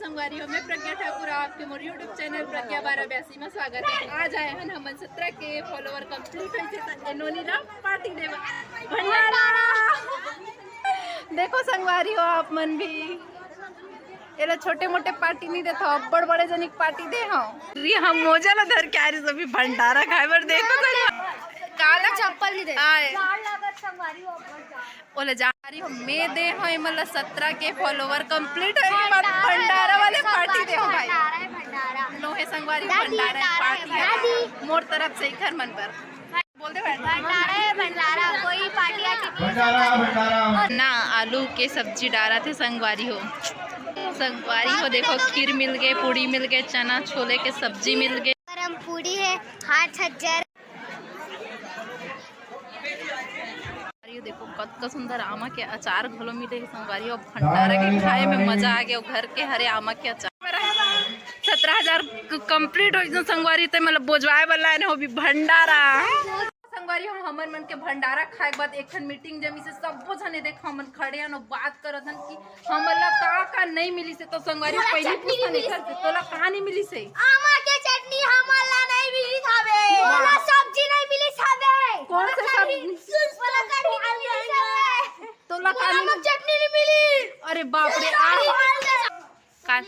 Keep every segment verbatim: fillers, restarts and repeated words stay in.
संगवारी हो, मैं प्रज्ञा ठाकुर, आपके मोर YouTube चैनल प्रज्ञा बारह बयासी में स्वागत है। आज आए हन हमन सत्रह के फॉलोअर कंप्लीट होइसे त ए नोनी ला पार्टी देवा। भंडारा। देखो संगवारी हो, आप मन भी एला छोटे मोटे पार्टी नहीं देथव, बड़ बड़े जनिक पार्टी दे हव। री हम मोजा ला धर के आ रही, सभी भंडारा खाए बर। देखो संगवारी, काला चप्पल नहीं दे। आए। ओला जा रही हो, मैं दे हव एमन ला सत्रह के फॉलोअर कंप्लीट होए के बाद भंडारा वाले पार्टी दे हव भाई। भंडारा है, भंडारा। लोहे संगवारी दादी, भंडारा दादा पार्टी है। दादी। मोर तरफ से एखर मन बर। बोल दे भाई। भंडारा है, भंडारा, कोई पार्टी आर्टी नहीं। भंडारा, भंडारा। ना आलू के सब्जी डारा थे संगवारी हो। संगवारी हो देखो, खीर मिल गए, पूड़ी मिल गए, चना छोले के सब्जी मिल गए। गरम पूड़ी है, हाथ हजार। अरे देखो, कतका सुंदर आमा के अचार घलो मिले हे संगवारी हो। भंडारा के खाए में मजा आ गया, घर के हरे आमा के अचार। सत्रह हजार कंप्लीट हो गए संगवारी, ते मतलब बोझवाए वाला है ना, वो भी भंडारा। संगवारी हो, हमर मन के भंडारा खाए के बाद एक ठन मीटिंग जमी से, सब्बो झने देख हमन खड़े हन, बात करत हन कि हमन ला का का नहीं मिलिस हे। तो संगवारी हो, पहली पूछथन एखर से, तोला का नहीं मिलिस हे? आमा के चटनी हमन ला नहीं मिलिस हवे। वाह। ओला सब्जी नहीं मिलिस हवे। कौन से सब्जी? ओला कढ़ी नहीं मिलिस हवे। तोला का नहीं मिलिस? चटनी नहीं मिली। अरे बाप रे, आ। का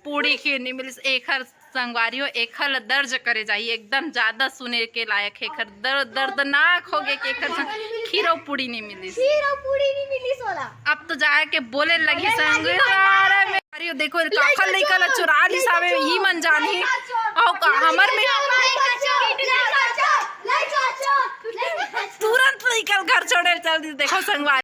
पूड़ी खीर नहीं मिलिस। एखर संगवारी हो, एखर ला दर्ज करे जाही, एकदम ज्यादा सुने के लायक है। एखर दर-, दर्दनाक हो गए कि एखर संग खीर अउ पूड़ी नहीं मिलिस। खीर अउ पूड़ी नहीं मिलिस ओला। अब तो जाए के बोले लगी संगवारी हो, देखो, काखर लइका ला चुरा लिस हवे, ई मन जानही। अउ का हमर में तुरंत लइका घर छोड़े चल दिस। देखो संगवारी।